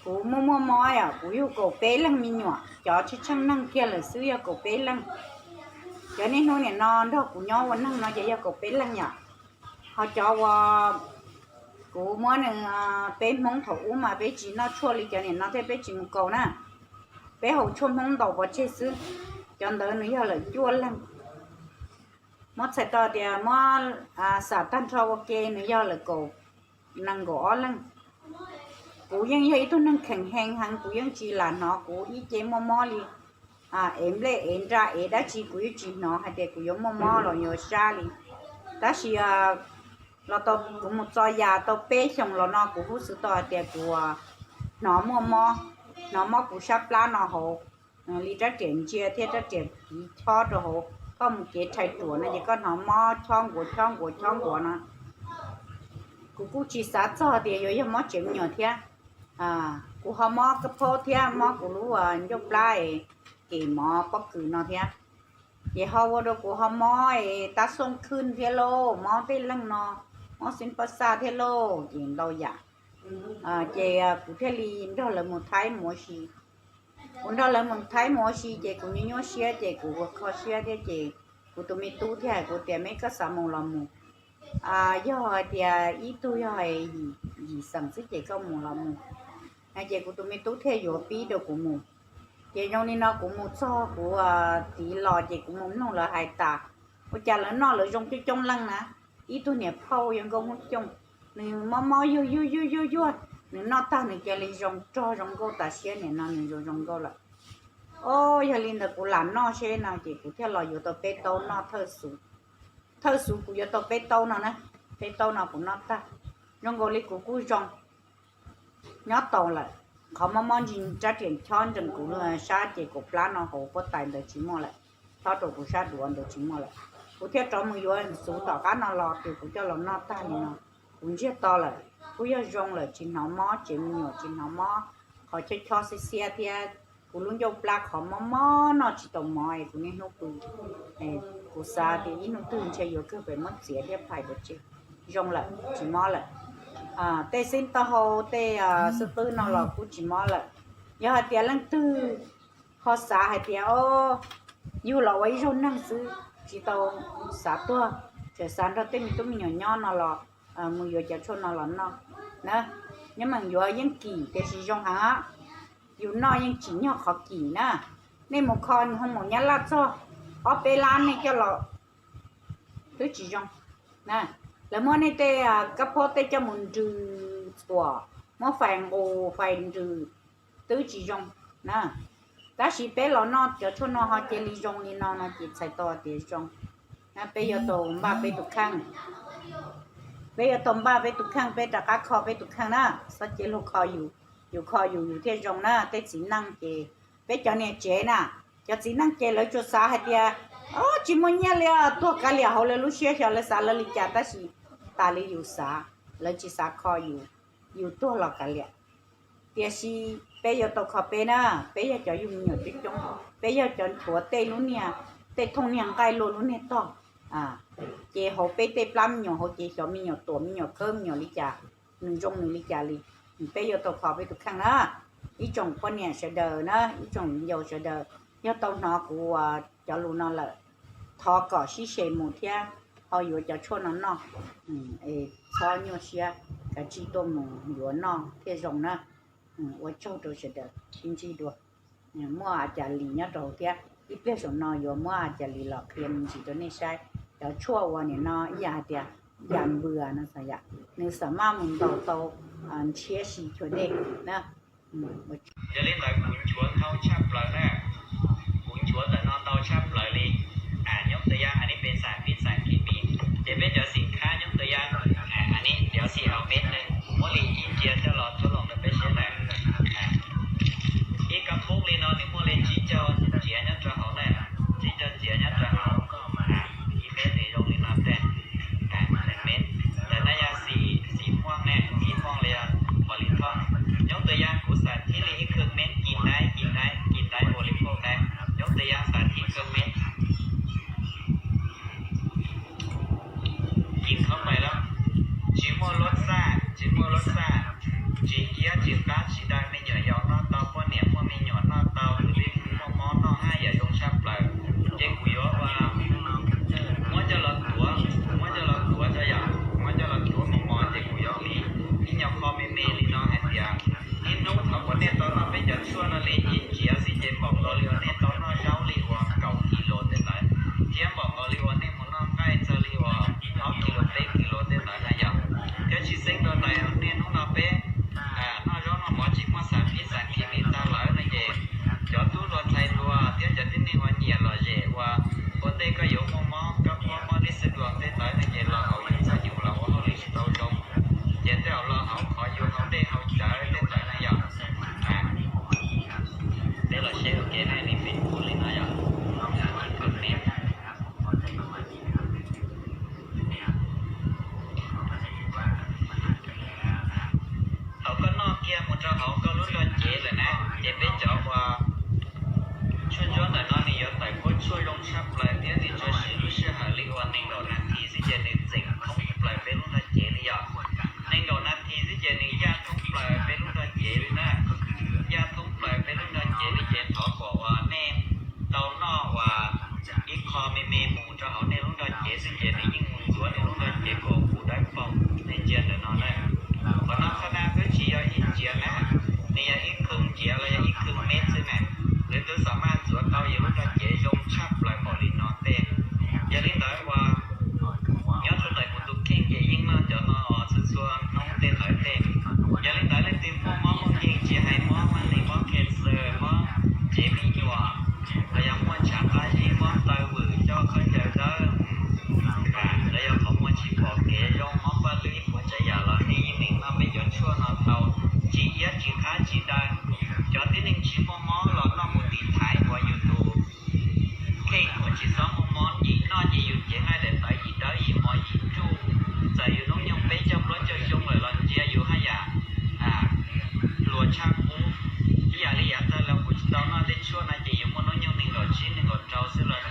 Kuv muaj muaj mob yom, kuv yug kaum peb leeg me nyuam, cov tsheej tsheej neeg kiag lawm xwb yog kaum peb leeg. Cov niaj hnub nim no nrog kuv nyob ua neeg no ces yog kaum peb leeg yom. Ho cov uas kuv muab nws, peb Hmoob thaum ub mas peb tsis noj tshuaj li cov nim no thiab peb tsis mus kaus na. Peb haus tshuaj Hmoob ntaus pov tseg xwb. Cov ntawd nws yog lawm cuaj leeg. Muab txhais tau tias muab xam tag nrho ua ke nws yog lawm kaum nees nkaum ob leeg. Kuv yeej yog ib tug neeg kheem heev heev, kuv yeej tsis lam hnov kuv ib ce muaj mob li. Ev nplej ev nra ev dab tsi kuv yeej tsis hnov hais tias kuv yuav muaj mob los yuav sab li. Tab sis los tau kuv mus txo yas tau peb xyoos los no kuv kuj xav tau hais tias kuv hnov muaj mob, hnov mob kuv sab plab no hauv li rab riam ntsia thiab rab riam kiv chob rau hauv. Koj mus kev rhais ruam no ces koj hnov mob chob nkuav chob nkuav chob nkuav no. Kuv kuj tsis xav txog tias yuav yog mob tsev me nyuam thiab. Kuv ho mob kab phaub thiab mob kuv lub ncauj plab es kem mov pob kws no thiab. Ces ho ua rau kuv ho mob es tab xooj khwj thiab lauj, mob tej leej no, mob xib pab xaj thiab lauj, ces ntau yam. Ces kuv thiaj li nrog lawv mus Thaib mus ua si. Kuv nrog lawv mus Thaib mus ua si ces kuv nyuaj nyuaj siab ces kuv ua kho siab thiab ces kuv tus me tub thiaj hais kuv tias, Me koj xav mus los mus. Yog hais tias ib tug yog yim xeem xwb ces koj mus los mus. Ces kuv tus me tub thiaj yuav pib rau kuv mus. Ces zoo li no kuv mus txog kuv tiv los ces kuv mus mloog lawv hais tas, ua cas lawv noj lawv zoo coob coob leej na. Ib tug niam phauj yog nkauj Hmoob Xyooj, nws mob mob yuag yuag yuag yuag yuag, nws noj tag nws cia li zoo rog zoo nkauj tas siab, nim no nws zoo zoo nkauj lawm. O, yog li ntawd kuv lam noj seb no ces kuv thiaj los yuav tau peb taub noj thawj xub. Thawj xub kuv yuav tau peb taub no na, peb taub no kuv noj tag, zoo nkaus li kuv kuj zoo. Nyob tau lawm, qhov mob mob ntsis rab riam chob ntsees kuv sab ces kaum plab no hauv puab tais ntawd tsis muaj lawm, chob rau kuv sab duav ntawd tsis muaj lawm. Kuv thiaj rov mus yuav xub tom qab no los ces kuv coj los noj tag li no, kuv ntsiag to lawm, kuj yog zoo lawm, tsis hnov mob tsev me nyuam, tsis hnov mob qhov chob chob xiab xiab thiab. Kuv lub ncauj plab qhov mob mob noj tsis tau mov es kuv niaj hnub pw, kuv xav tias ib hnub twg ntshe yuav kawg pem muab txiav thiab phais pov tseg. Zoo lawm, tsis mob lawm. Tej xib taub hau tej xwb qwb no los kuj tsis mob lawm. Yog hais tias leej twg ho xav hais tias, o, yug los ua ib zaug neeg xwb tsis tau xav tuag, tseem xav nrog tej me tub me nyuam nyob no los mus yuav cov tshuaj no los noj na. Nyob meem yuav yeej kim tiam sis zoo heev, yus noj yeej tsim nyog qhov kim na. Nej mus kho nws ho mus nyab laj txog ob peb lab nej coj los twb tsis zoo. Lawv muab nej tej kab phob tej coj mus nrws txhuam, muab fais nqus fais nrws twb tsis zoo na. Tab sis peb los noj cov tshuaj no ho cia li zoo li no no ces txhais tau tias zoo. Peb yuav tau npaj peb tus kheej, peb yuav tau npaj peb tus kheej, peb rov qab kho peb tus kheej na. Txhob cia luag kho yus, yus kho yus yus thiaj zoo na. Tej txiv neej ces peb cov niam tsev na, cov txiv neej ces lawv tsuas xav hais tias, o, tsis muaj nyiaj li, tuag kav liam hauv lawv lub siab xyov lawv xav lawv li cas tab sis tas li yus xav, lawv tsis xav kho yus, yus tuag los kav liam. Tiam sis peb yuav tau kho peb na, peb yog cov yug me nyuam coob coob, peb yog cov nchuav tej lub niag, tej thooj niag nqaij luaj lub niag tog. Ces hauv peb tej plab me nyuam hauv ces xyov me nyuam tuam me nyuam khawb me nyuam li cas, nws zoo nws li cas li. Peb yuav tau kho peb tus kheej na. Ib tsoom poj niam sawv daws na, ib tsoom viv ncaus sawv daws, yog tau hnov kuv cov lus no lawm, thov kom sib se mus thiab ho yuav cov tshuaj no noj, txhob nyuaj siab, kav tsij tuaj mus yuav noj thiaj zoo na. Ua tsaug rau sawv daws, sib ntsib dua. Muaj a cas li nyob rau thiab, ib pliag saum no yuav muab a cas li los qhia me ntsis rau nej saib. Cov tshuaj uas nim no ib yam hais tias yam npws no, nws xam maj mus ntaus tau ntshiab si chua dej na. Yog li ntawd kuv nchuav ntau tshaj plaws na, kuv nchuav ntawm no ntau tshaj plaws li. Nyob tawm yam a nis peb xam pib xam kis pib, ces peb cov xim khab nyob tawm yam a nis tiav xim hauv peb nws muab li ib cia coj los txhub los rau peb saib na. Ib kab pub li no nws muaj li tsib caug txiav nyob rau hauv na, tsib caug txiav nyob rau hauv. Ib peb nws zoo li no tej, ntawm no yog xim, xim muaj ne, xim muaj li ua li thoj. Nyob tawm yam kuv xam thib li ib khw meb kis daib kis daib kis daib ua li phauj daib, nyob tawm yam xam thib khw meb kis thoob pais lawm, tsis muaj lub xaj, tsis muaj lub xaj. tsis iab tsis qab tsis daw, me nyuam yaus noj tau, poj niam muaj me nyuam noj tau, kwv tij muaj mob noj haj yam zoo tshaj plaws. Ces kuv yuav ua, muab coj los tuav, muab coj los tuav tso yom, muab coj los tuav mos mos ces kuv yuav ua ib nyuag qho me me li no hais tias ib hnub thaum uas nej tau noj peb cov tshuaj no li ib ntsiav xwb ces npaum nkaus li uas nej tau noj zaub li uas kaum kis lus tej ntawd, thiab npaum nkaus li uas nej mus noj nqaij txog li uas ob kis lus peb kis lus tej ntawd na yom. Thiab tsis xeeb rau ntawd, nej hnub no peb noj zaub noj mov tsis muaj xav phib xav khib li tag lawm no ces cov tub hluas ntxhais hluas thiab cov tib neeg uas nyiam lom zem uas ua ntej koj yuav muaj mob, koj muaj mob dib xwb duas tej ntawd no ces los haus yus txaj nyuj los ua hauj lwm tsis tau zoo, ces tej zaum los haus qhov yus haus dej haus cawv tej ntawd na yom. Peb los saib ua ke na, li Facebook li no yom. Thaum koj noj kiag mus rau hauv koj lub nrog cev lawm na, ces peb cov uas tshuaj ntsuab ntawm no nws yuav tawm huab tshuaj zoo tshaj plaws thiab nws tsuas siv lub sij hawm li uas nees nkaum nas this xwb ces nws txeem thoob plaws peb lub nrog cev li yom. Nees nkaum nas this xwb ces nws yaj thoob plaws peb lub nrog cev li na. Yaj thoob plaws peb lub nrog cev li ces thov kom uas nej tau noj uas ib qho me me mus rau hauv nej lub nrog cev xwb ces nws yeej mus ntxuav nej lub nrog cev kom puv dawb paug, nej ntsia ntawm no na. Qhov no qhov na twb tsis yog ib ntsiav na, nws yog ib khwv ntsiav los yog ib khwv mev xwb na. Nws twb xam maj ntxuav tau yus lub nrog cev zoo tshaj plaws npaum li no tej. Yog li ntawd uas nyob rau ntawm kuv tus kheej ces yeej noj cov no txhua txhua hnub tej ntawd tej. Yog li ntawd leej twg muaj mob muaj nkeeg tsis hais mob mab nees, mob cancer, mob cev me nyuam, los yog muaj ntshav qab zib, mob taw vwm, coj khaub ncaws dawb, los yog qhov muag tsis pom kev zoo, mob paj lwm ib puas tsav yam los nej yeej meem noj peb cov tshuaj no tau, tsis iab tsis qab tsis daw. Cov tib neeg tsis muaj mob los noj mus tiv thaiv uas yus tus kheej uas tsis txhob muaj mob, yim noj ces yus cev nqaij daim tawv yim dawb yim mos yim nruj, txawm yus hnub nyoog peb caug plaub caug xyoo lawm los ntsia yus haj yam hluas tshaj qub. Ib yam li yav tag los kuv tsis tau noj tej tshuaj no ces yus muaj hnub nyoog nees nkaum tsib nees nkaum rau xwb los